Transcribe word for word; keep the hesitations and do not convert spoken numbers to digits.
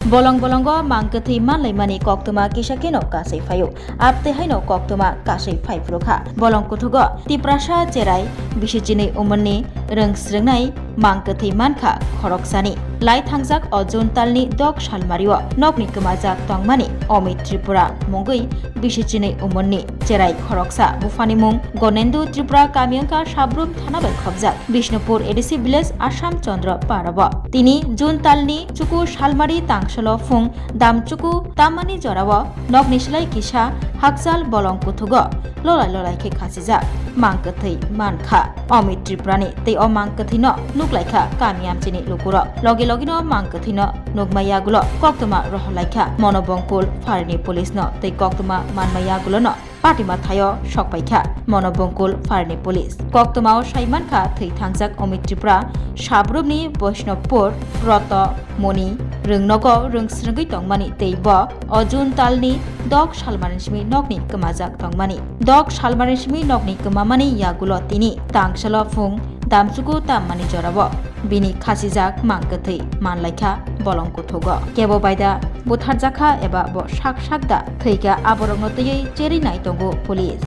Bolong bolongo mang kwthwi manlaimani koktwma kisa kheno kasui phaio. Abtwi haino koktwma kasui phai phuru kha. Bolong kuthugo Tiprasa cherai bisi chinwi umorni rwng srwngnai mang kwthwi mankha khoroksani. Lai thangjak o June talni dok salmario nokni kwmajak tongmani Omit Tripura mungwi bisi chinwi umorni cherai khoroksa buphani mung Gonendu Tripura kami wngkha Sabrum thana bai khobjak Bishnupur A D C village Assam Chandra Parabo. Tini June talni chuku salmari tangsalo phung dam chuku tammani jorao nokni slai kisa hakchal bolong kuthugo lolai lolai khe khasijak mang kwthwi mankha. Omit Tripurani tei o mang kwthwino nuklaikha kami amchini lukurok. Logi logino mang kwthwino nukma yagulo koktwma rohorlaikha Monobongkul pharini police no tei koktwma manma yagulono patima thaio sokpaikha Monobongkul pharini police. Koktwmao saimankha thwi thangjak Omit Tripura Sabrumni Boishnobpur Roto Moni rwngnogo rwng srwngwi tongmani tei bo o June talni dok salmani simi nokni kwmajak tongmani. Dok salmani simi nokni kwmamani yagulo tini tangsalo phung damchuku tammani jorao bini khasijak mang kwthwi manlaikha bolong kuthugo. Kebo baida butharjakha eba bo sak sak da thwikha aborokno twiwi cherwi nai tongo police.